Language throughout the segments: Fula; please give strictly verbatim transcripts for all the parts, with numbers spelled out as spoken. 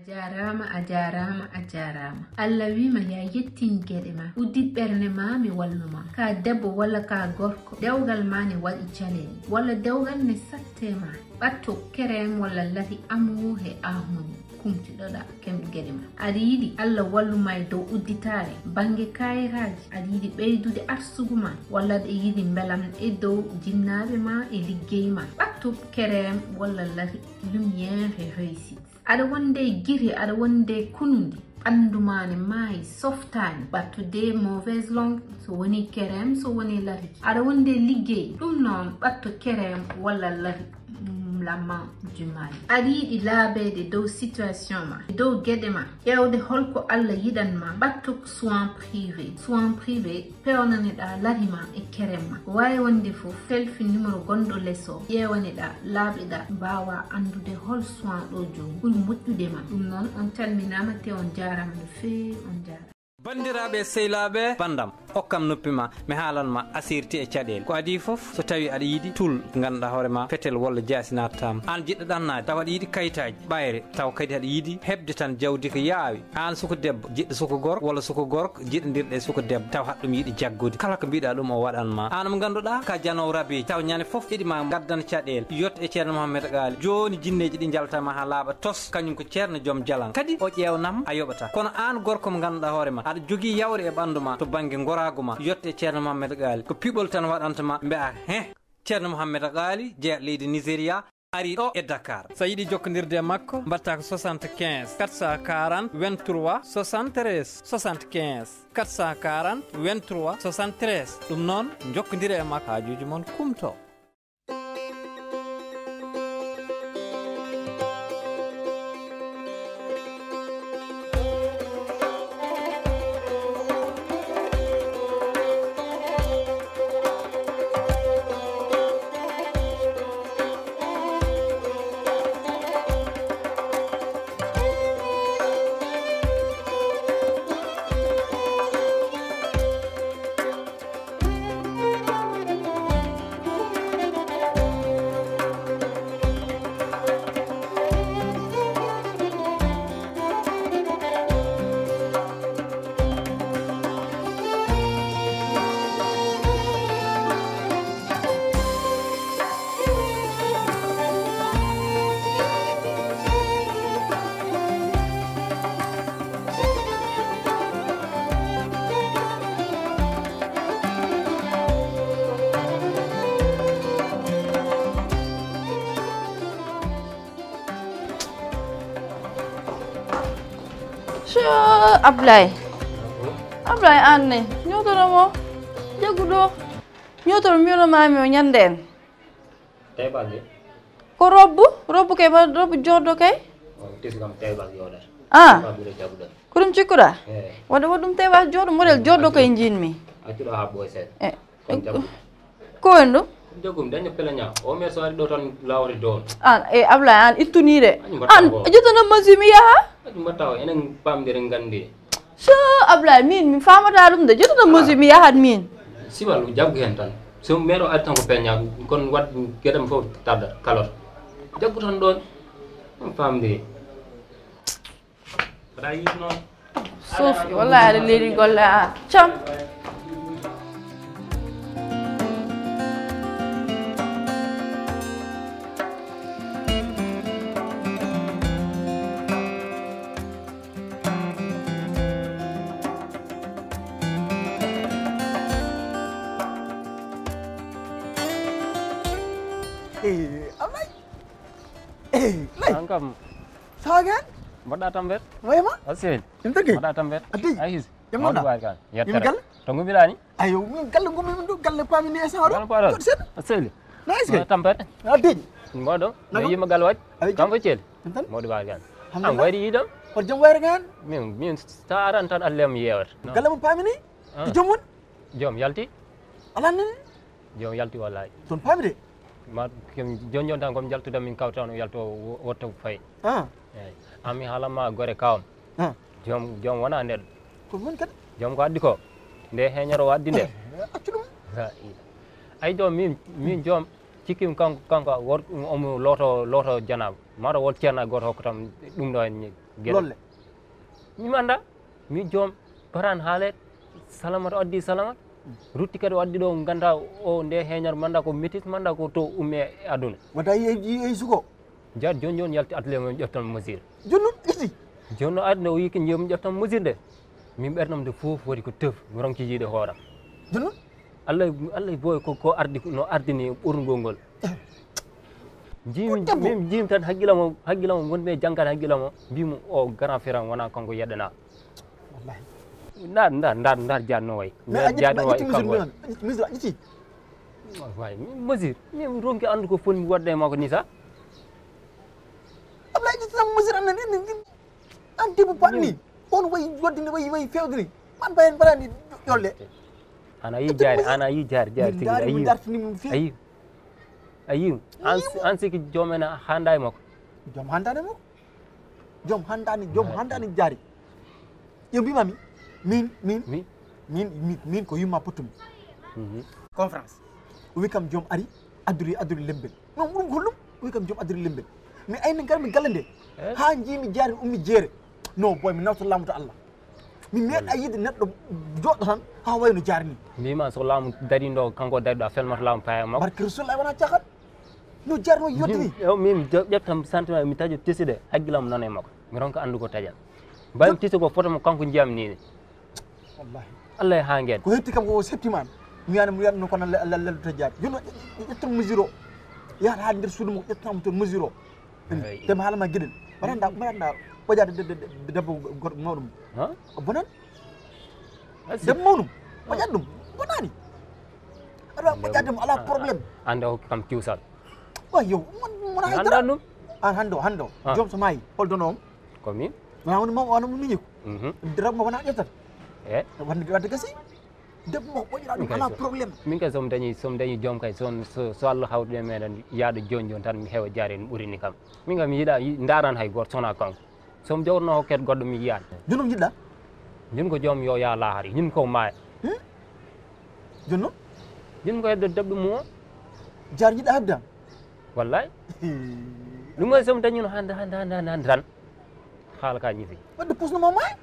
Jaaraama, a jaaraama, a jaaraama. Allah wiima ya yettin geɗe ma. Uddit ɓernde ma, mi wallu ma. Ka debbo walla ka gorko, dewgal ma ne waɗi caɗeele. Walla dewgal ne satte ma. Ɓatto kerem walla lati amu he ahuni. Kumtiɗoɗa kem geɗe ma. Aɗa yiɗi Allah wallu ma e dow udditaare. Bannge kayitaaji, aɗa yiɗi ɓeydude arsugu ma. Walla aɗa yiɗi mbelam e dow jinnaaɓe ma e liggey ma. Ɓatto kerem walla lati lumière e réussite. Aɗa wonde giri, aɗa wonde kunundi, ɓanndu ma ne maayi, softaani, ɓatto de mauvaise langue, so woni kerem, so woni lariki. Aɗa wonde liggey, ɗum noon ɓatto kerem walla lari, mm, la main du mal. Aɗa yiɗi laabeede dow situation ma, dow geɗe ma, ƴeewde holko Allah yiɗan ma, ɓatto soin privé. Soin privé, peewnane-ɗaa lari ma e kerem ma. Ko waawi wonde fof, selfi numéro gonɗo les o, ƴeewane-ɗaa, laaɓe-ɗaa, mbaawaa anndude hol soin ɗo jooni ɓuri moƴƴude ma. Ɗum noon, on calminaama te on njaaraama no feewi, on njaaraama. Banndiraaɓe e sehilaaɓe, banndam, okkam noppi ma, mi haalan ma asirti e caɗeele. Ko adii fof, so tawii aɗa yiɗi tul, ngannduɗaa hoore ma, fetel walla jaasi naatataa ma. Aan jiɗɗo ɗannaade, tawa aɗa yiɗi kayitaaji, ɓayre, tawa kadi aɗa yiɗi heɓde tan jawdi ko yaawi. Aan suka debbo, jiɗɗo suka gorko, walla suka gorko, jiɗondirɗo e suka debbo, taw haɗa ɗum yiɗi jaggude. Kala ko mbiɗa ɗum o waɗan ma. Aan mo ngannduɗaa ka janoowo rabiiji, taw ñande fof iɗi ma gaddan caɗeele. Yetto e Ceerno Mohammed Gaali. Jooni jinneeji ɗi njalta ma haa laaɓa tos, kañum ko Ceerno joom jalan. Kadi o ƴeewnam a yoɓata. Kono aan gorko mo ngannduɗaa hoore ma, aɗa jogii yawre e ɓanndu ma to bannge ngoraagu ma. Yetto e Ceerno Mohammed Gaali. Ko piɓol tan waɗanta ma, mbi'a heh. Ceerno Mohammed Gaali, jeya leydi Nigeria, ari ɗo e Dakar. So a yiɗi jokkondirde e makko, mbaɗtaa ko soixante-quinze, quatre cent quarante, vingt-trois, soixante-treize, soixante-quinze, quatre cent quarante, vingt-trois, soixante-treize. Ɗum noon, njokkondire e makko, haajuuji mon kumto. Coo, Ablaye. Ablaye, aan ne, ñootoro mo. Jaggu ɗo. Ñootoro, mbiyano maami o ñande en. Taybal de. Ko robbu, robbu kay, ma robbu jooɗo kay. O tesi kam taybal yooɗata. Ah. Taybal ɓuri jagguɗo. Ko ɗum cikkuɗaa? Eh. Waɗa, waɗa ɗum taybal jooɗo, model jooɗo kay njiɗmi. Accuɗo haa ɓooy seeɗa. Eh. Kon jaggu. Ko en ɗum? Jaggum daña pelaña. O mer so ari ɗo tan lawri doon. Aan, e Ablaye, aan ittunii de. Añum mbaɗta aan ko. Jotono masi mi yaha. Añum mbaɗta o, enen pamdere nganndi. So Ablaye, min mi faamata ɗum de. Jotono masi mi yahat min. Siwal jaggu heen tan. So mero ari tan ko peña, kon waɗ geɗam fof taddat, kalot. Jaggu tan ɗoon. On faamde. Mbaɗa yiit noon. Sofi, wallahi aɗa leeli golle a. Cam. Eh, Ablaye. Eh, Lay. An kam. Sawa gen? Mbaɗɗa tampere? Wayma? Asel. Ɗum tagi? Mbaɗɗa tampere? Addi. Ay his. Jam wonɗa? Mawɗo waari kan. Yettere. Yimɓe galle? To ngummiɗa ni? Ayo, min galle ngummi min ɗo, galle pami ni e sawro. Galle paɗo. Jot seeɗa. Asel. Nice kay. Tampere? Addi. Mboɗo. Nagam? Yimɓe galle waɗi? Ay, jam. Kam ko ceeli? Ɗum tan? Mawɗo waari kan. Alhamdulillah. An wayri yiɗam? Hoto jam wayri kan? Min, min sa aran tan Allah mi yewata. Galle mo pami ni? Ah. Ko jom woni? Jom yalti. Ala nene? Jom yalti wallahi. Ton pami de. Ma kem jon jon tan kom jaltude min kawta on yalto wo-, wotto fay. Ah. Eyi. Ami haalama gore kawam. Ah. Jom, jom wona neɗɗo. Ko mon kadi? Jom ko addi ko. Nde heñoro o addi nde. Eh, accu ɗum. La ila. Ay jom min, min jom cikkim kanko, kanko wor-, omo loto, loto janaba. Maro wol ceerna goto hokko tan ɗum ɗo en. Lolle. Mi manda, mi joom, paran haale, salamat o addi salamat. Rutti kadi o addi ɗo ganda o nde heñar manda ko métis manda ko to umme e aduna. Wata yi, yi, yi suko. Jaat joni joni yalti atelier mo ƴettan mesure. Joni noon iti. Joni no addi o yiki jom ƴettan mesure de. Min ɓernam de fof wari ko tef, mi ronki yiide hooram. Joni noon? Allah, Allah boy ko, ko ardi, no ardini ɓurngol ngol. Jiimi, min jiimi tan hakkilamo, hakkilamo wonɓe jangkat hakkilamo, mbimo o grand frère am wona kanko yeɗɗana. Wallahi. Ndar, ndar, ndar, ndar jaatno way. Ndar jaatno way kanko way. Mesure a ƴetti? Way, mesure. Min ronki andu ko foni mi wadde e makko ni sa. Ablaye ƴetti tan mesure an nan en. An debbo baɗni on wayi waddini wayi wayi fewdini man mbayen mbaɗani ƴolle. Ana yi jaari, ana yi jaari, jaari tigi. Ayi. Ayi. An, an siki joom en handa e makko. Joom handani mo. Joom handani, joom handani jaari. Yo mbimami min min min min ko yumma pottumi. Conférence o wi kam joom ari addori addori lembel. Non ɗum ko hollum? O wi kam joom addori lembel. Mi ayni ngarmi galle nde ha jiimi jaari ummi jeere. No boy mi nawta laamu to Allah. Mi meeɗa yiide neɗɗo joɗɗo tan ha wayno jaari ni. Mbima so laamu dariɗo kanko dariɗo a felmata laamu paya makko. Barke rasulullah wona cakat. No jarno yoddi ni. Min ƴeftam sentiment mi taƴo teside haggilam nana e makko mi ronka andu ko taƴan. Mbayim tise ko photo mo kanko jiyam ni. Wallahi. Allah e ha ngeen ko hetti kam ko septiman. Mi yana mi yana ko nan leldo tajaat jono ƴettam mesure o. Yahat ha nder suudu mo ƴettam ton mesure o. Dem halama giɗel mbaɗanɗa mbaɗanɗa ɓoƴade debbo goɗɗo mawɗum. Bonan. Debbo mawɗum ɓoƴat ɗum bonani. Aɗa wawi ɓoƴade mo ala problème. Ande o hokki kam kiwsal. Wa yo wona haydara ɗum. An hande o hande o joom so maayi holdono on? Ko min. Wona woni mawɗo wona mo miñiko. Debbo mo wona ƴettata. E wadde wadde gasi. Debbo mo ɓoƴira ɗum ala problème. Min kay somi dañi somi dañi joom kay son so so allah hawtude meɗen yaaɗo joni joni tan mi heewa jaari en ɓurini kam. Min kam mi yiɗa ndaran hay goto sona kanko. Somi jawruno hokket goɗɗo mi yiyan. Joni ko jiɗɗa? Joni ko joom yo ya lahari ñin ko maaya. Joni noon? Joni ko hedde debɗo mum o. Jaar jiɗɗa hedde am? Wallay. Ɗum woni somi dañino hande hande hande hande hande tan. Haala ka ñifi. Wadde pusno mo maaya.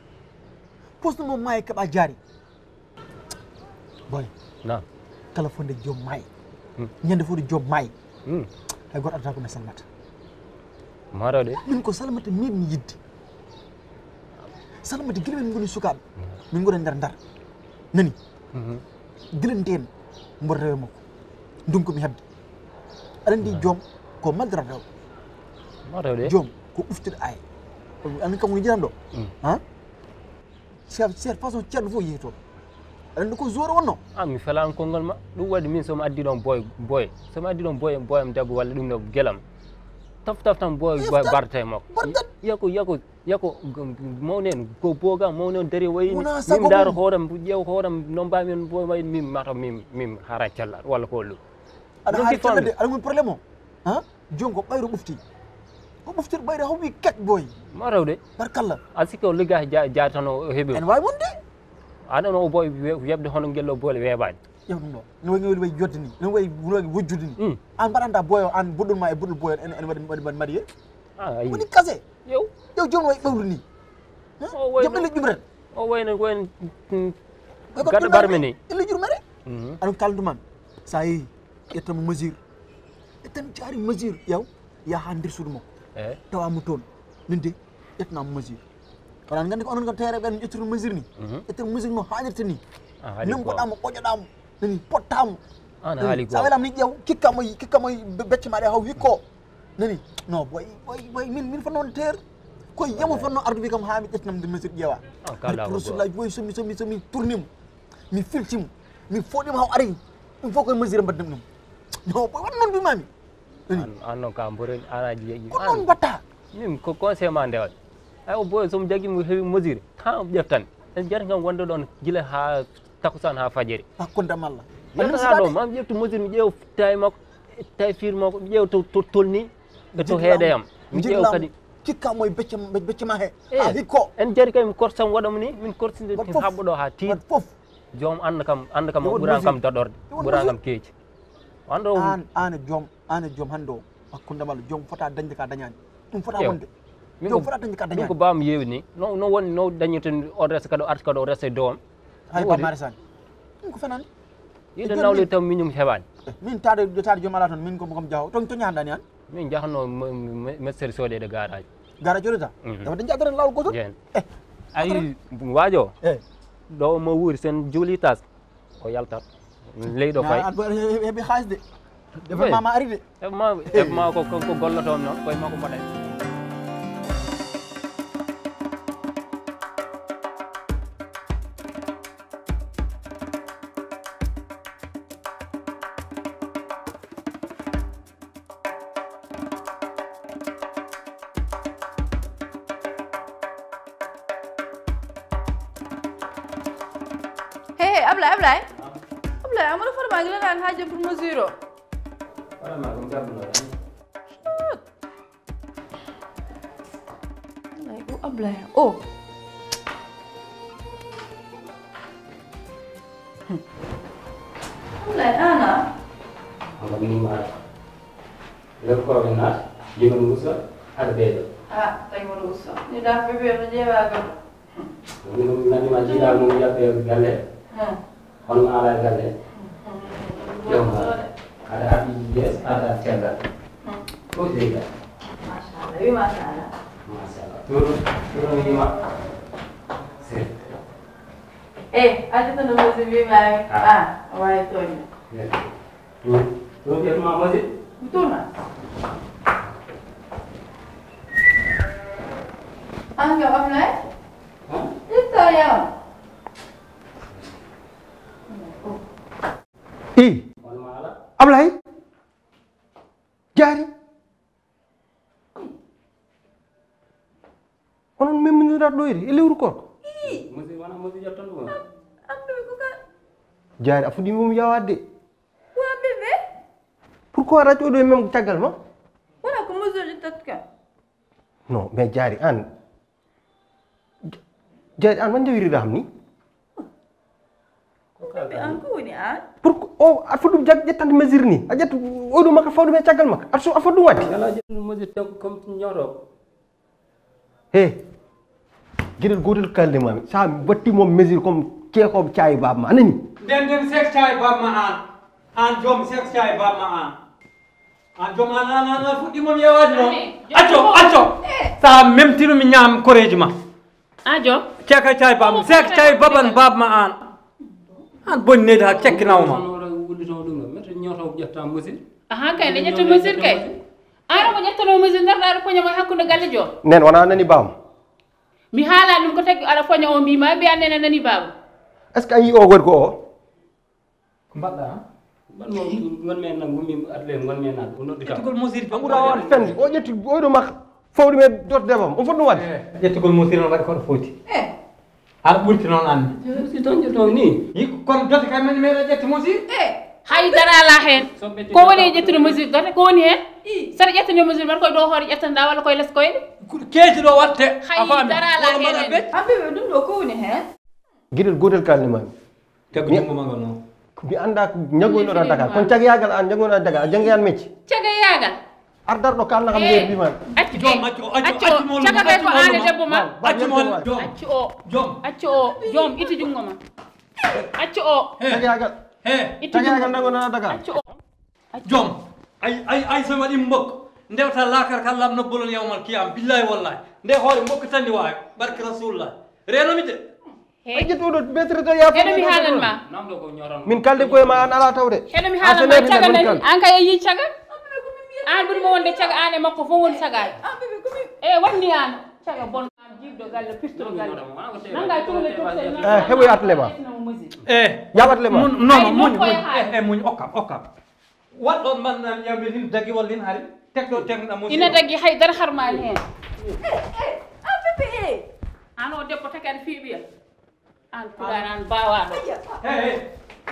Pusno mo maaya keɓa jaari. Boy. Na. Kala fonde joom maayi. Ñande fof ɗo joom maayi. Hay goto adata ko mi salmata. Maro de. Min ko salmata min mi yidde. Salmata gila min ngoni sukaɓe. Min ngoni nder ndar. Nani? Gila nden mboɗo rewe makko. Ndunko mi hebde. Aɗa andi joom ko maldara rew. Maro de. Joom ko ɓuftude ay. Aɗa andi kanko no jiran ɗo. Ha? Chef chef façon ceerno fof yehi toon. Aɗa anndi ko jour wonno? A mi felani konngol ma. Ɗum waɗi min somi addi ɗon boy boy somi addi ɗon boy boyam debbo walla ɗum ɗo gelam. Taf taf tan boy boy barta e makko. Yako yako yako mawnen ko boga mawnen dari wayi min ndaro hooram ƴeew hooram no mbamin boy wayi min mata min min hara cella walla ko ɗum. Aɗa haali cella de aɗa woni problème o. Ha? Jooni ko ɓayro ɓufti. Ko ɓuftir ɓayro hawwi kek boy. Ma rewde. Barkalla. A sikki o ligga ja ja tan o heɓi. En wawi wonde. Aɗa no o boy weɓde hono gello boole weɓani. Ƴew ɗum ɗo. No wayi wayi yodde ni. No wayi wuro wujjude ni. An mbaɗanta boyo an buɗɗul ma e buɗɗul boyo en en waɗi waɗi waɗi marié. Ah ayi. Woni kase. Ƴew. Ƴew jooni wayi ɓewlu ni. O wayno joɓɓe le ƴumren. O wayno ko en gadda barme ni. Ille jurmere. Aɗum kaldu man. Sa yehi. Ƴettan mo mesure. Ƴettan jaari mesure yaw yaha ha nder suudu makko. Tawa mo toon min de ƴettanamo mesure. Kono an gandi ko onon kam teere ɓen ƴettude mesure ni. Ƴettan mesure no haalirta ni. Nangoɗamo ɓoƴoɗamo nani pottamo. Sa welam ni ƴeew kikkamo kikkamo becce maɗa haw hikko. Nani? No boy boy boy min min fanno teer. Koye yamo fanno ardude kam ha mi ƴettanam nde mesure ƴeewa. Rasulullahi boy somi somi somi tournimo. Mi filtimo mi foɗima haw ari. Ɗum fof koye mesure mbaɗdem ɗum. No ɓoy waɗa noon mbimami. An noon ka mbori anaji yeƴi ko noon mbatta. Min ko conseil ma nde waɗi. Ay o boy somi jaggi mo heewi mesure ha ƴeftan en jati kam wonde ɗon gila ha takusan ha fajiri. Hakkunde am Allah. Yata ha ɗo mam ƴeftu mesure mi ƴeew tawi makko tawi fiir makko mi ƴeew to tolni. E to heede yam mi ƴeew kadi. Cikka mo e becce ma he a hikko. En jari kay mi korsam waɗa mo ni min korsinde haɓɓo ɗo ha tiiɗ. Joom annda kam annda kam o ɓuran kam daɗorde ɓuran kam keeci. An an e joom an e joom hannde o hakkunde ma joom fota dañde ka dañani. Ɗum fota wonde. Min ko, fof aɗa dañi ka ɗum ko dañaani. Baam yeewi ni. No, no woni, no dañirta on resta kadi o arti kadi o resta e doom. Hay Pape Mari Sane. Ɗum ko fenande. Yiɗo nawde taw miñum heɓaani. Min taade, taade joom alaa toon, min ko, ko mi jaho. Toon, toon ñahanɗaa ni aan? Min jahanno mo, mo, mo, messere soodede garage. Garage o reta? Mhm. Tawa dañi adara laawol gootol? Jeen. Eh. Ayi, waajo. Eh. Ɗo mo wuuri, sen juuli tas, o yaltat. Leyɗo fay. An heɓi xaalis de. Defal mama ari de. Heɓma, heɓma ko, ko, ko golloto on noon, koye makko mbaɗay. Hey, hey, Ablaye, Ablaye. Ablaye, amoɗo fotoma gila naan ha jom pour mesure o. Wala ma ɗum jabbuno. Ablaye, o Ablaye. O. Hmm. Ablaye, ana. Ablaye, ni ma. Nder ko ɓe naat, jibin musa, aɗa ɓeydo. Ah, tawi mo ɗo usto. Ni da bebe no jeewa gam. Min ɗum nani ma jiiɗa mum yaɓɓe galle. Hmm. Hono ala galle. Hmm. Yom. Aɗa haɓi yes, aɗa caggal. Hmm. Ko jeeɗa. Machallah, wi machallah. Machallah. Turu, turu mi ma. Se. Eh, aɗa tan no musi wi ma. Ah. Ah, way toño. Yes. Ɗum, ɗum ƴettuma Modi? Ɗum tourna. An kam Ablaye? Hã? Ƴetta yaw. I. Ablaye? Jaari? Onon memminiraɗo ɗo iri e lewru korko? Ii. Musi-, wona musi ƴettanɗo on? Am-, am ɗo ko ka- Jaari, a fuɗɗii mum yawaade de. Wa bébé? Pourquoi rajo ɗo e mem caggal ma? Wona ko musi ƴettat ka? Non, mais Jaari, an. Jaari, an, man njawirira ham ni? Ko bébé, an ko woni an? Pour que o, a foti ɗum jag-, ƴettande mesure ni. A ƴetta oɗo makka fawde men caggal makka. A so, a foti ɗum waɗde. Ngala ƴettude mesure taw ko comme ñoto. He. Geɗel gotel kalde mami. Sa watti mo mesure comme ceekooɓe caayi baaba ma. A nani? Nden, nden seek caayi baaba ma an. An joom seek caayi baaba ma an. An joom an, an, an, an fuɗɗi mom yewaade noon. Acco, acco. Eh. Sa memtino mi ñaam koreeji ma. An joom? Ceeka caay baaba, seeka caay baban baaba ma an. An bonni neydi ha cekkinaw ma. Wulito ɗum ɗo, meto ñoto ƴetta mesure. Aha, kay, ne ƴetta mesure kay. An mo ƴettano mesure, ndarɗa ɗo poño ma hakkunde galle joom. Nen wona nani baam. Mi haala ɗum ko tagi ala poño o mbi ma, mbi an nene nani baam. Est-ce que a yi o gorko o? Ko mbaɗɗa, han? Mbaɗ mo, ngon men nan, gummi atelier, ngon men nan, o noddi kam. Ƴettugol musiri. Amuɗa waɗa fende. O ƴetti, o ɗo makka. Fawɗi men dot debam. O foti ɗum waɗde. Eh, ƴettugol musiri noon waɗi ko ɗo foti. Eh. Aɗa ɓurti noon anne. Si toon ƴetto ni. Yi, kono dote kay men meeɗa ƴetti musiri. Eh. Hay dara ala heen. Ko woni e ƴettude mesure dote? Ko woni heen? I. Saɗa ƴettani mesure mbaɗa koye dow hoore ƴettanɗa walla koye les koyɗe? Keeci ɗo watte. Hay dara ala heen. Abbe, ɗum ɗo ko woni heen? Geɗel gotel kalni mami. Taggu mi, junngo ma ngal noon. Mi anndaa ko ñagoynoɗaa Dakar. Kono cagayaagal aan ñagoynoɗaa Dakar, a janngi aan mecce? Cagayaagal? Ar dar ɗo kaalna kam ndeer mbiman. Accu, joom, accu, accu, accu, accu, accu, caga ɓe ko aan e debbo ma. Accu mo, joom. Accu o. Joom. Accu o, joom, itti junngo ma. Accu o. Cagayaagal. He. Itti junngo. Cagayaagal ñagoynoɗaa Dakar. Accu o. Joom. Ay, ay, ay, so waɗi mbok. Ndewta laakar ka lam nobbolon yawmal kiyam. Billahi wallahi. Nde hoore mbok tan ni waayo. Barke Rasulullah. Reno mi de. Hey. A ƴetti oɗo maître de ya. Heɗo mi haalan ma. Min kalde koye ma an ala tawde. Heɗo mi haalan ma, caga nani? An kay a yii caga? An ɓuri mo wonde caga, an e makko fof woni cagaajo. E wanni an caga bon. An jiiɗɗo galle, pistoɗo galle. Nanga tugale tugse. Eh, heɓoy atele ma. Eh. Yaw atele ma. Non, non, muñ, muñ. Eh, eh, muñ, okkam, okkam. Waɗɗo man nan yamir hin dagi walla hin hari. Tekɗo tekna mo. Ina dagi hay dara harmaani heen. Eh, eh, an bébé, eh. An o debbo taki aɗa fiiɓiya. An pulaar an baawaaɗo. Hey,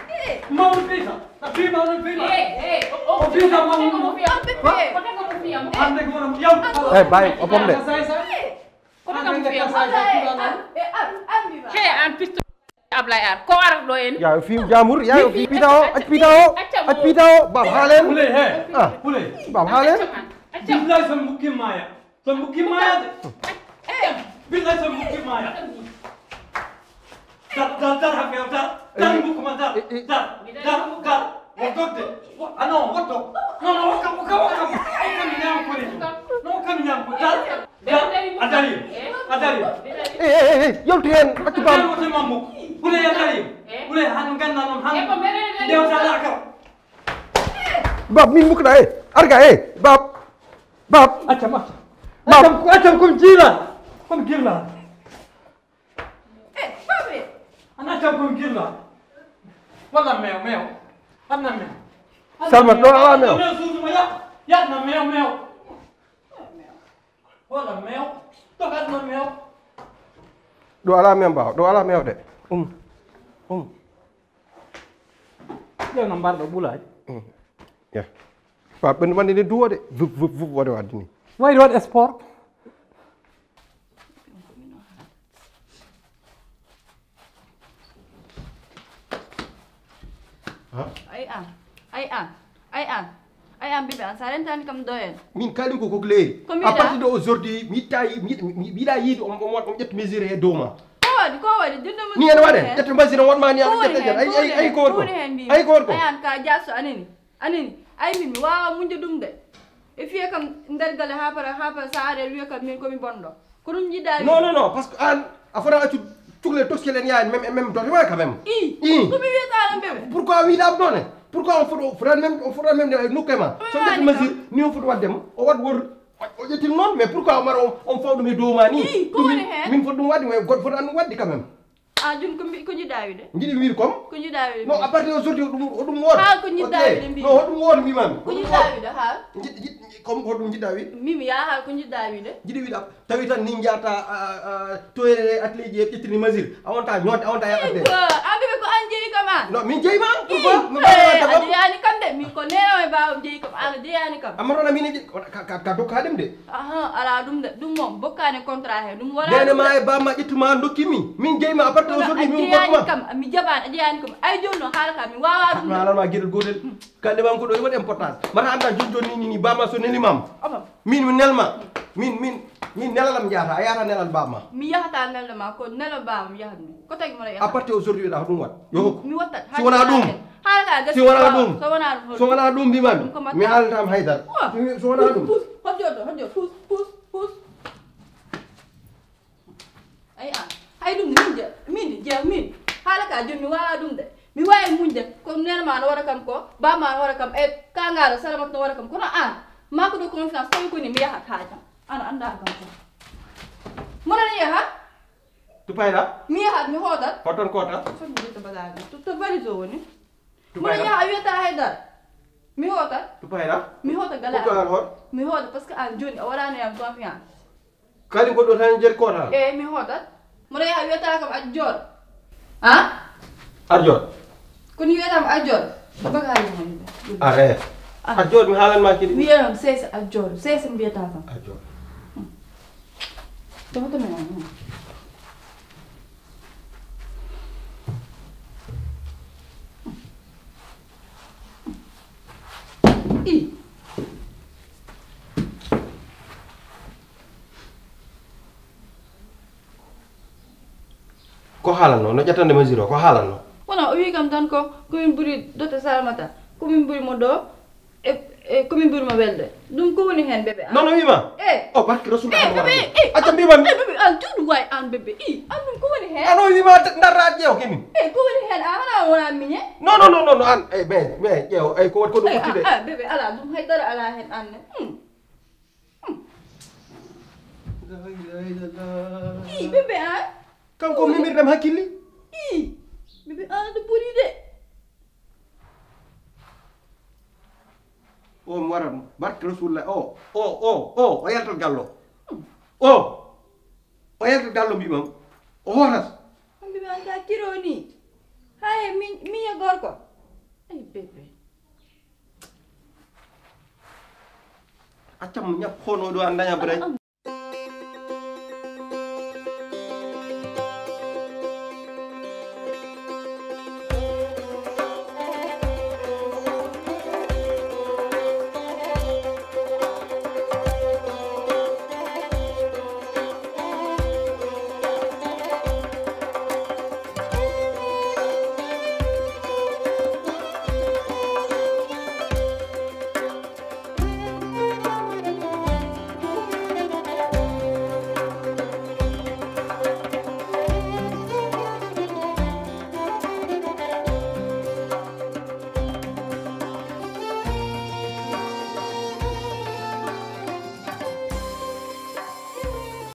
hey. Mawɗo fiita. A fiima, on fiima. Hey, hey. O fiita mawɗo mo. Ko taga mo fiyam. An dagi wona yam. Eh, bay, o pomde. Ko taga mo fiyam. Hey, an pisto. Ablaye Ar, ko arata ɗo en? Ya, fi jaamur, ya, fi pita o, ac pita o, ac pita o, bab haalen. Pule, he. Ah. Pule. Bab haalen. Billahi son bukki maya. Son bukki maya. Billahi so mukki maya. Dar, dar, dar, ha few, dar. Dar, mukki ma, dar. Dar, dar, dar. Wo dogde. Wo, ah non, wo dog. Non, non, wokka, wokka, wokka. Wokka mi ñaam ko ni. Non, wokka mi ñaam ko. Dar, dar. A dari. A dari. Eh, eh, eh, eh, yaltu heen, accu bam. Dar, wokka ma mukki. Wule a dari. Wule han ganna non han. Ndewta la ka. Bab, min mukna, eh. Arga, eh. Bab. Bab. Accam, accam. Bab. Accam, accam, comme jila. Comme girla. Eh, babe. An accam comme girla. Wala mew, mew. Anna mew. Salma, ɗo ala mew. Mew suudu ma ya. Ya na mew, mew. Wala mew. To kat na mew. Ɗo ala mew, baw. Ɗo ala mew de. Um. Um. Ƴeew no mbarɗo ɓulaay. Mm. Ya. Ba ɓen wandi ni duwode. Vup, vup, vup, wode wadde ni. Wayde waɗ sport. Ha? Ay an. Ay an. Ay an. Ay an, bébé, an sa rentani kam doyen. Min kalim ko kok leeri. Ko mi yiɗa? À partir de aujourd'hui, mi yiɗta yi-, mi yiɗ-, mi, mi yiɗa yiide on, on, on ƴetta mesure e dow ma. Ko waɗi, ko waɗi? Ɗum ɗum ni en waɗe. Ƴetta mesure on waɗma ni, aɗa ƴetta ƴetta. Ay, ay, ay, ko waɗi ko? Ay, ko waɗi ko? Ay, an ka jasso anani. Anani. Ay, min mi wawa muñde ɗum de. E fiye kam nder gale ha para, ha para sa are wiye kam min ko mi bonɗo. Ko ɗum jiɗɗa. Non, non, non, parce que an, a fota accu cukalel toskelen yaani même, même dote ma quand même. I. I. Ko mi wiyata ɗum bébé. Pourquoi wiɗa ɗum ɗone? Pourquoi on foto, foto même, on foto même de nokku ma? So ƴetti mesure, ni on foto waɗde mo. O waɗ wor, o ƴetti noon, mais pourquoi o mara on, on faw ɗum e dow ma ni? I, ko woni heen? Min foto ɗum waɗde, mais goɗɗo foto ɗum waɗde quand même. Ah, jum ko mbi-, ko jiɗɗa wiide? Jiɗi wiide comme? Ko jiɗɗa wiide? Non, à partir de aujourd'hui, ɗum, ɗum woto. Ha, ko jiɗɗa wiide mbi? Non, hoɗum woto mbimami. Ko jiɗɗa wiide, ha? Jiɗ-, jiɗ-, comme hoɗum jiɗɗa wiide? Mimi, ya, ha, ko jiɗɗa wiide? Jiɗi wiide, tawi tan ni njahata, a, a, toyre atelier ji e ƴettini mesure. A wonta ñootde, a wonta yaɓatde. Eywa, an bébé ko an jeyi kam an? Non, min jeyi ma. Pourquoi? Ih, mi mbaɗa eh, a jeyaani kam de. Min ko neno e baawam jeyi kam, an a jeyaani kam. Amma ɗon a min e ƴe-, ka, ka, ka dokka ɗum de. Aha, ala ɗum de. Ɗum moom bokkaani contrat he. Ɗum wona nene ɗum ma de. E baama ƴettu ma dokki mi. Min jeyi ma à partir de aujourd'hui min gokkuma. Kono a jeyaani kam, mi jaɓaani, a jeyaani kam. Ay jooni noon haala ka mi waawaa ɗum de. Ma haala ma geɗel gootel. Kande ma ko ɗo e waɗi importance. Mata annda joni joni ni, ni, ni baama so neli ma. Omo. Min mi nelma. Min, min, min nelalam jaata, a yaata nelal baama. Mi yahata nelda ma, ko nelo baama mi yahat mi. Ko tagi mo yahat. À partir aujourd'hui da ɗum wat. Yo hokku. Mi wattat. Si wona ɗum. Haala ka gasi. Si wona ɗum. So wona ɗum. So wona ɗum mbimami. Ɗum ko mi haalantama haydara. Wa. Si, si wona ɗum. Pus, pus. Hojjo ɗo, hojjo. Pus, pus, pus. Ay an. Hay ɗum min je, min je, min. Haala ka joni mi wawa ɗum de. Mi wawi muñde. Ko nene ma no waɗa kam ko, ba ma no waɗa kam, e ka ngara salamat no waɗa kam. Kono an, ma ko ɗo confiance tawi ko ni mi yahat haajam. An anda kam ko. Moɗon yaha? To payɗa? Mi yahat, mi hootat. Hoton kota? Foti mi ƴetta bagage. To, to valise o woni? To payɗa? Moɗon yaha a wiyata haydara. Mi hootat. To payɗa? Mi hoota gala. Ko to an hoot? Mi hoota parce que an joni a waɗano yam confiance. Kadi ko ɗo tan jeɗi kota? Eyi, mi hootat. Moɗo yaha wiyata kam a joor. Ha? A joor? Ko ni wiyata kam a joor. Bagage mo ni. Are. Ah. A joor mi haalan ma kidi. Wiyata kam sese a joor. Sese mbiyata kam. A joor. Tama tama. I. Ko haalanno, no ƴettande mesure o, ko haalanno? Kono o wi kam tan ko, ko min ɓuri dote Salamata, ko min ɓuri mo ɗo, e, e ko min ɓuri mo welde. Ɗum ko woni heen, bébé, an? Non, o wi ma? Eh. O barki Rasul. Eh, Ahmad bébé, Ahmad. Eh, acca, mbi ma. Eh, bébé, an, juuɗu waay an, bébé. I, an ɗum ko woni heen? An o wi ma, t-, ndarra ƴeew kini. Eh, ko woni heen? A hana wona miñe? Non, non, non, non, non, an, eh, mais, mais, ƴeew, eh, ko wat ko ɗum. Eh, uttide. Ah, ah, bébé, ala ɗum, haydara ala heen, an ne. Hmm. Hmm. La ilaha illallah. I, bébé, an? Kanko mimirɗam hakkilli? I, bébé, an, ɗo boni de. O mi wara ɗum. Barke Rasulullah. O, o, o, o, o yaltat gallo. O, o yaltat gallo mbimam. O hootas. On mbiɓe an ka kiro ni. Haye, mi, mi e gorko. Ay, bébé. Accam mo ñap hono ɗo an daña bray.